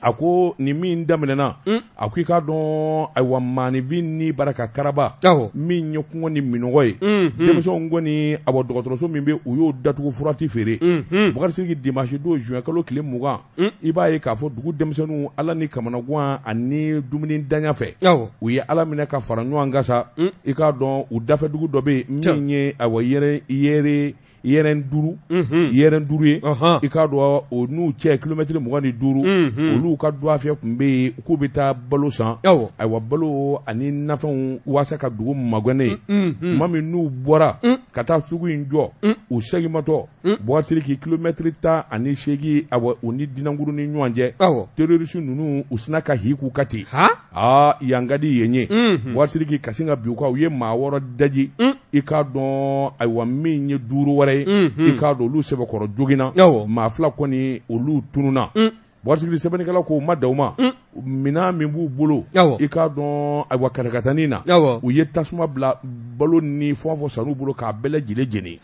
A ko nin min daminɛna, a ko i k'a dɔn ayiwa maaninfin ni bara ka karaba min ye kɔngɔ ni minɔgɔ ye, denmisɛnw kɔni awa dɔgɔtɔrɔso min bɛ u y'o datugu, fura tɛ feere. Bubakari Sidiki, dimanche don juin kalo tile 20, i b'a ye k'a fɔ dugu denmisɛnninw Ala ni kamanagan ani dumuni daɲa fɛ, u ye Ala minɛ ka fara ɲɔgɔn kan sa. I k'a dɔn u dafɛ dugu dɔ bɛ yen min ye awa yɛrɛ yɛrɛn duuru yɛrɛn duuru ye, i k'a dɔn o n'u cɛ kilomɛtiri 25, olu ka dɔgɔfɛ tun bɛ yen k'u bɛ taa balo san, ayiwa balo ani nafɛnw waasa ka dugu magɛnnen ye. Tuma min n'u bɔra ka taa sugu in jɔ, u seginmatɔ, Bubakari Sidiki, kilomɛtiri 18, awa u ni Dinankuru ni ɲɔgɔn cɛ, terroriste ninnu u sinna ka hi k'u kan ten. Aa, yan ka di yen ye. Bubakari Sidiki, ka sin ka bin u kan, u ye maa 6 daji, i k'a dɔn ayiwa min ye 5 wɛrɛ ye, i k'a dɔn olu sɛbɛkɔrɔ joginna, maa 2 kɔni olu tununna. Bubakari Sidiki, sɛbɛnnikɛla ko u ma dan o ma, minɛn min b'u bolo, i k'a dɔn ayiwa katakatanin na, u ye tasuma bila balo ni fɛn o fɛn sann'u bolo k'a bɛɛ lajɛlen jeni.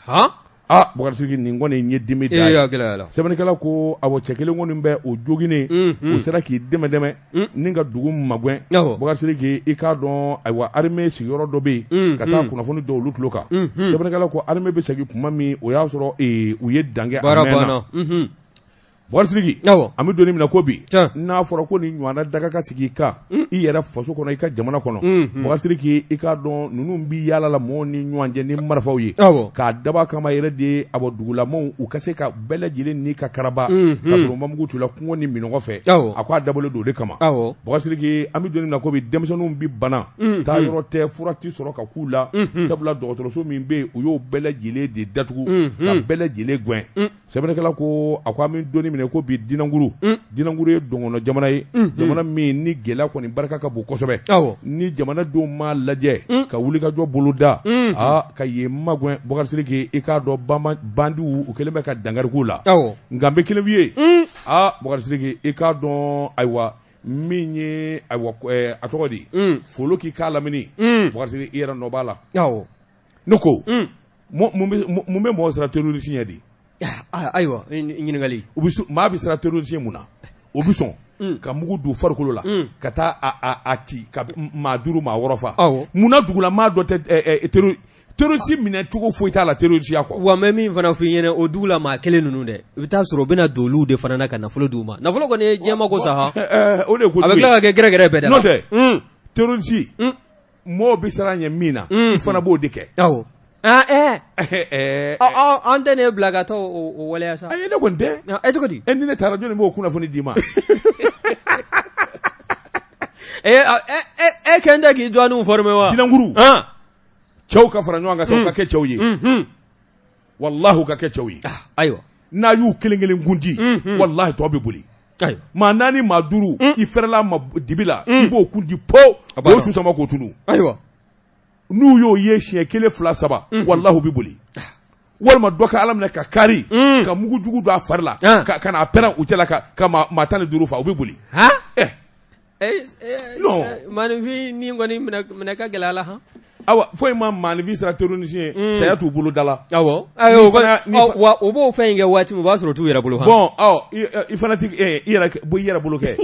Aa, Bubakari Sidiki, nin kɔni ye dimi da ye. Sɛbɛnnikɛla ko awɔ, cɛ kelen kɔni bɛ o joginnen, u sera k'i dɛmɛ dɛmɛ ni ka dugu magɛn. Bubakari Sidiki, i k'a dɔn ayiwa armée sigiyɔrɔ dɔ bɛ yen ka taa kunnafoni da olu tulo kan. Sɛbɛnnikɛla ko armée bɛ segin tuma min, o y'a sɔrɔ u ye dan kɛ a mɛnna. Bubakari Sidiki, an bɛ don min na ko bi, n'a fɔra ko nin ɲɔgɔnna daga ka sigi i kan i yɛrɛ faso kɔnɔ, i ka jamana kɔnɔ, Bubakari Sidiki, i k'a dɔn ninnu bɛ yaala la mɔgɔw ni ɲɔgɔn cɛ ni marifaw ye, k'a dabɔ kama yɛrɛ de a bɔ dugulamaw u ka se ka bɛɛ lajɛlen ni ka karaba ka sɔrɔ u ma mugu t'u la kɔngɔ ni minɔgɔ fɛ. A ko a dabɔlen don o de kama. Bubakari Sidiki, an bɛ don min na ko bi, denmisɛnninw bɛ bana, taa yɔrɔ tɛ, fura tɛ sɔrɔ ka k'u la, sabula dɔgɔtɔrɔso min bɛ yen, u y'o bɛɛ lajɛlen de datugu ka bɛɛ lajɛlen gɛn. Sɛbɛnnikɛla ko a ko an bɛ don min ko bi, Dinankuru, Dinankuru ye dɔgɔnɔ jamana ye, jamana min ni gɛlɛya kɔni barika ka bon kosɛbɛ. Ni jamanadenw m'a lajɛ ka wulikajɔ boloda aa ka yen magɛn, Bubakari Sidiki, i k'a dɔn bandiw u kɛlen bɛ ka dankari k'u la. Nka n bɛ kelen f'i ye, aa Bubakari Sidiki, i k'a dɔn ayiwa min ye ayiwa a tɔgɔ di, folo k'i k'a lamini, Bubakari Sidiki, i yɛrɛ nɔ b'a la. Ne ko mun bɛ mɔgɔ siran terroriste ɲɛ de? Ayiwa, ɲininkali. U bɛ maa bɛ siran terroriste ɲɛ mun na? O bɛ sɔn ka mugu don farikolo la ka taa a ci ka maa 5 maa 6 fa. Munna dugula maa dɔ tɛ terroriste minɛ cogo foyi t'a la terrorisiya kɔ? Wa n bɛ min fana f'i ɲɛna, o dugula maa kelen ninnu dɛ, i bɛ taa sɔrɔ u bɛna don olu de fana na ka nafolo d'u ma. Nafolo kɔni ye diɲɛma ko sa, o de a bɛ tila ka kɛ gɛrɛgɛrɛ bɛɛ da la. N'o tɛ. Terroriste mɔgɔw bɛ siran ɲɛ min na, i fana b'o de kɛ. Awɔ. An tɛ ne bila ka taa o waleya sa. Ayi, ne kɔni tɛ. E cogo di? E ni ne taara, jɔnni b'o kunnafoni d'i ma? E kɛn tɛ k'i dɔgɔninw former wa? Dinankuru. Cɛw ka fara ɲɔgɔn kan sa, u ka kɛ cɛw ye. Walahi, u ka kɛ cɛw ye. Ayiwa. N'a y'u kelen kelen kun di, walahi, tɔ bɛ boli. Maa naani, maa duuru, i fɛrɛla ma dibi la, i b'o kun di po, k'o su sama k'o tunu. Ayiwa. N'u y'o ye siɲɛ kelen, fila, saba, walahi, u bɛ boli. Walima dɔ ka ala minɛ ka kari ka mugujugu don a fari la ka n'a pɛrɛn u cɛla ka maa 15 fa, u bɛ boli. Non, maaninfin ni kɔni minɛ ka gɛlɛn a la han. Awa, foyi ma maaninfin siran terroriste ye, saya t'u bolo da la. Awɔ, wa u b'o fɛn in kɛ waati min, o b'a sɔrɔ u t'u yɛrɛ bolo han. Bon, i fana tɛ i yɛrɛ bɔ i yɛrɛ bolo kɛ.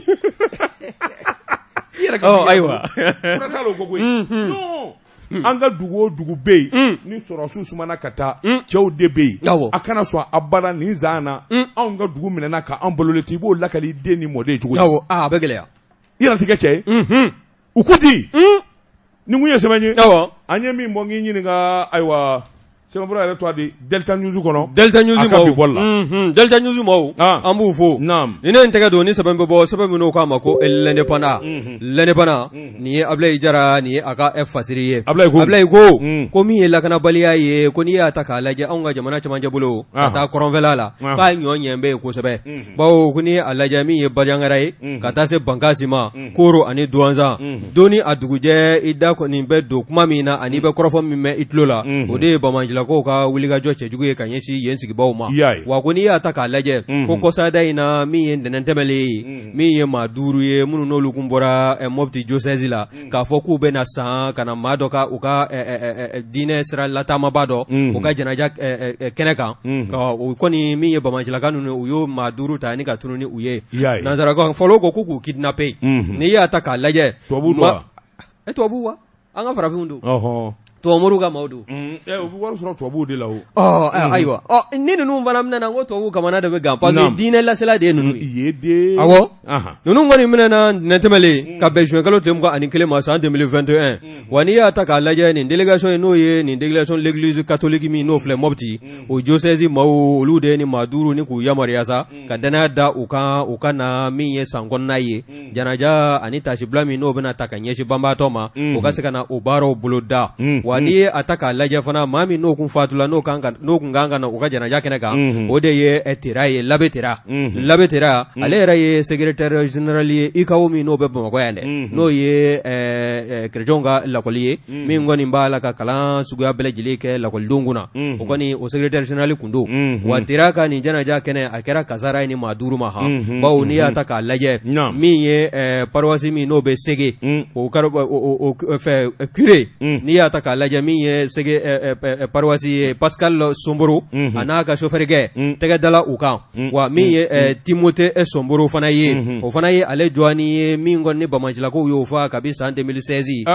I yɛrɛ ka. Ayiwa. Fura t'a la o ko koyi. Non, an ka dugu o dugu bɛ yen, ni sɔrɔdasiw sumana ka taa, cɛw de bɛ yen. A kana sɔn abada nin zan na, anw ka dugu minɛna ka anw balolen to, i b'o lakali i den ni mɔden cogo di? Awɔ, a bɛ gɛlɛya. I yɛrɛ tɛ kɛ cɛ ye. U ko di nin kun ye sɛbɛn ye. An ye min bɔ, n k'i ɲininka, ayiwa, sɛbɛnfura yɛrɛ tɔgɔ di Delta News kɔnɔ. Delta News maaw la. Delta News maaw, an b'u fo. Ni ne ye n tɛgɛ don ni sɛbɛn bɛ bɔ, sɛbɛn min n'o k'a ma ko L'Indépendant. L'Indépendant, nin ye Abulayi Jara, nin ye a ka fasiri ye. Abulayi ko. Abulayi ko ko min ye lakanabaliya ye, ko n'i y'a ta k'a lajɛ anw ka jamana cɛmancɛ bolo ka taa kɔrɔnfɛla la, k'a ɲɔ ɲɛ bɛ yen kosɛbɛ. Bawo ko n'i a lajɛ min ye Banjagara ye ka taa se Bankasi ma, Koro ani Duwanzan, don ni a dugujɛ, i da kɔni bɛ don kuma min na ani i bɛ kɔrɔfɔ min mɛn i tulo la, o de ye banbaancilakaw ka wulikajɔ cɛjugu ye ka ɲɛsin yen sigibaw ma. Wa ko n'i y'a ta k'a lajɛ, ko kɔsada in na, min ye ntɛnɛn tɛmɛlen ye, min ye maa duuru ye minnu n'olu kun bɔra Mopti diocèse la, k'a fɔ k'u bɛna san ka na maa dɔ ka u ka diinɛ sira lataamaba dɔ u ka janaja kɛnɛ kan, o kɔni min ye banbaancilaka ninnu, u y'o maa duuru ta ni ka tunun ni u ye. Nansarakaw fɔlɔ ko k'u k'u kidnapper. N'i y'a ta k'a lajɛ, tubabu don wa? Tubabu wa? An ka farafinw don, tubabumoriw ka maaw don. U bɛ wari sɔrɔ tubabuw de la o. Ayiwa, ni ninnu fana minɛna, ko tubabuw kamana de bɛ gan, parce que diinɛ lasela de ye ninnu ye. Awɔ, ninnu kɔni minɛna ntɛnɛn tɛmɛlen ka bɛn juin kalo tile 21 ma san 2021. Wa n'i y'a ta k'a lajɛ, nin délégation ye, n'o ye nin délégation l'église catholique min n'o filɛ Mopti, o diocèse maaw, olu de ye ni maa duuru ni k'u yamaruya sa ka danaya da u kan, u ka na min ye san kɔnɔna ye janaja ani tasibila min n'o bɛna ta ka ɲɛsin banbaatɔ ma, o ka se ka na o baaraw boloda. Wa n'i ye a ta k'a lajɛ fana, maa min n'o kun fatula, n'o kun kan ka na u ka janaja kɛnɛ kan, o de ye Tera ye, l'abbé Tera. L'abbé Tera, ale yɛrɛ ye secrétaire général ye ICAO min n'o bɛ Bamakɔ yan dɛ, n'o ye chrétienw ka lakɔli ye min kɔni b'a la ka kalan suguya bɛɛ lajɛlen kɛ lakɔlidenw kunna, o kɔni o secrétaire général kun don. Wa Tera ka nin janaja kɛnɛ, a kɛra kasara ye ni maa duuru ma han, bawo n'i y'a ta k'a lajɛ, min ye paroisse min n'o bɛ Sege, o fɛ curé, n'i y'a ta k'a lajɛ, min ye Sege paroisse ye, Pascal Somboro, a n'a ka chauffeur-kɛ tɛgɛ dala u kan. Wa min ye Timothée Somboro fana ye, o fana ye ale jɔni ye min kɔni ni banbaancilakaw y'o faa kabi san 2016,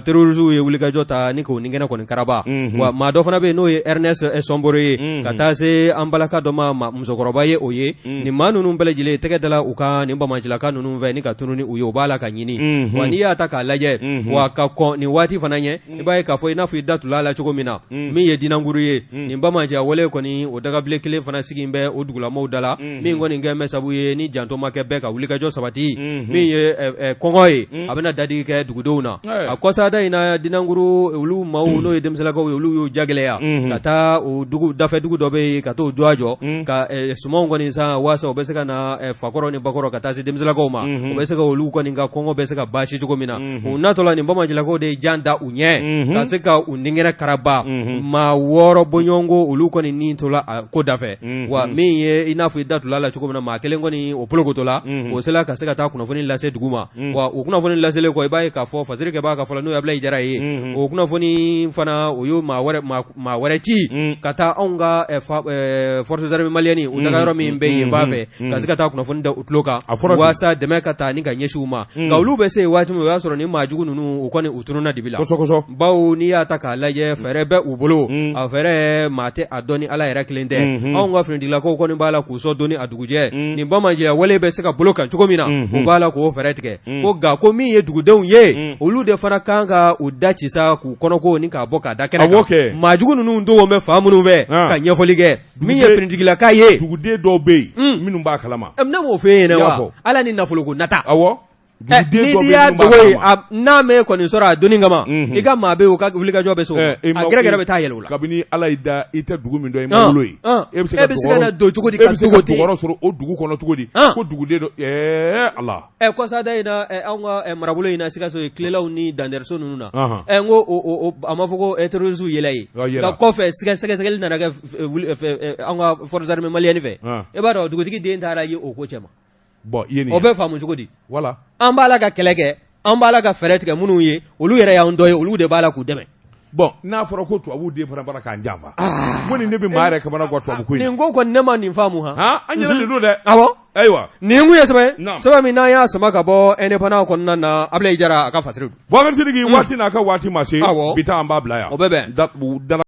terroristes ye wulikajɔ ta ni k'o nin kɛnɛ kɔni karaba. Wa maa dɔ fana bɛ yen n'o ye Ernest Somboro ye, ka taa se an balaka dɔ ma, musokɔrɔba ye o ye. Nin maa ninnu bɛɛ lajɛlen tɛgɛ dala u kan nin banbaancilaka ninnu fɛ ni ka tunun ni u ye, u b'a la ka ɲini. Wa n'i y'a ta k'a lajɛ, wa ka kɔn nin waati fana ɲɛ, i b'a ye k'a fɔ i n'a fɔ i da tula la cogo min na, min ye Dinankuru ye, nin banbaanciya wale kɔni o dagabile kelen fana sigi bɛ o dugulamaw da la, min kɔni kɛ bɛ sabu ye ni janto ma kɛ bɛɛ ka wulikajɔ sabati, min ye kɔngɔ ye, a bɛna dadigi kɛ dugudenw na. A kɔsada in na, Dinankuru olu maaw, n'o ye denmisɛnlakaw ye, olu y'u jagɛlɛya ka taa o dugu dafɛ dugu dɔ bɛ yen ka t'o jɔ jɔ ka sumanw kɔni san, waasa u bɛ se ka na fakɔrɔ ni bakɔrɔ ka taa se denmisɛnlakaw ma, u bɛ se ka olu kɔni ka kɔngɔ bɛ se ka basi cogo min na. U natɔla, nin banbaancilakaw de ye jan da u ɲɛ ka se ka u ninkɛnɛ karaba. Maa wɔɔrɔ bɔɲɔgɔnko, olu kɔni ni tola a ko dafɛ. Wa min ye i n'a fɔ i da tula la cogo min na, maa kelen kɔni o polokotola, o sela ka se ka taa kunnafoni lase dugu ma. Wa o kunnafoni laselen kɔ, i b'a ye k'a fɔ fasirikɛbaa ka fɔ la, n'o ye Abulayi Jara ye, o kunnafoni fana o y'o maa wɛrɛ ci ka taa anw ka forces armées maliennes u dagayɔrɔ min bɛ yen ba fɛ, ka se ka taa kunnafoni da u tulo kan waasa dɛmɛ ka taa ni ka ɲɛsin u ma. Nka olu bɛ se waati min, o y'a sɔrɔ ni maa jugu ninnu u kɔni u tununna dibi la. Kosɛbɛ. Bawo Finitigilakaw n'i y'a ta k'a lajɛ fɛɛrɛ bɛ u bolo a fɛɛrɛ maa tɛ a dɔn ni Ala yɛrɛ kelen tɛ anw ka finitigilakaw kɔni b'a la k'u sɔn don ni a dugujɛ nin banbaanciya wale bɛ se ka bolo kan cogo min na u b'a la k'o fɛɛrɛ tigɛ ko nka ko min ye dugudenw ye olu de fana kan ka u da ci sa k'u kɔnɔko ni k'a bɔ k'a da kɛnɛ kan maajugu ninnu dogo bɛ fan minnu fɛ ka ɲɛfɔli kɛ min ye finitigilaka ye duguden dɔw bɛ yen minnu b'a kalama ne m'o f'e ɲɛna wa ala ni nafoloko nata awɔ n'i y'a dogo ye n'a m'e kɔni sɔrɔ a donni kama i ka maa bɛ yen u ka wulikajɔ bɛ se o ma a gɛrɛgɛrɛ bɛ taa yɛlɛ o la kabini Ala y'i da i tɛ dugu min dɔn i ma wolo yen e bɛ se ka na don cogo di ka dogo ten e bɛ se ka sɔrɔ o dugu kɔnɔ cogo di ko duguden dɔ ɛɛ Ala ɛ kɔsada in na anw ka marabolo in na Sikaso ye Tilelaw ni Dandɛriso ninnu na ɛ n ko a ma fɔ ko terroristes yela yen nka kɔfɛ sɛgɛsɛgɛli nana kɛ an ka forces armées maliennes fɛ e b'a dɔn dugutigi den taara ye o ko cɛma bon o bɛ faamu cogo di voilà an b'a la ka kɛlɛ kɛ an b'a la ka fɛɛrɛ tigɛ minnu ye olu yɛrɛ y'an dɔ ye olu de b'a la k'u dɛmɛ bon n'a fɔra ko tubabu den fana bɔra k'an janfa ko nin ne bɛ maa yɛrɛ kamana gan tubabu ko in nin ko kɔni ne ma nin faamu han an yɛrɛ de don dɛ awɔ ayiwa nin kun ye sɛbɛn ye sɛbɛn min n'an y'a sama ka bɔ Indépendant kɔnɔna na Abulayi Jara a ka fasiri don Bubakari Sidiki waati n'a ka waati ma se awɔ bi ta an b'a bila yan o bɛ bɛn da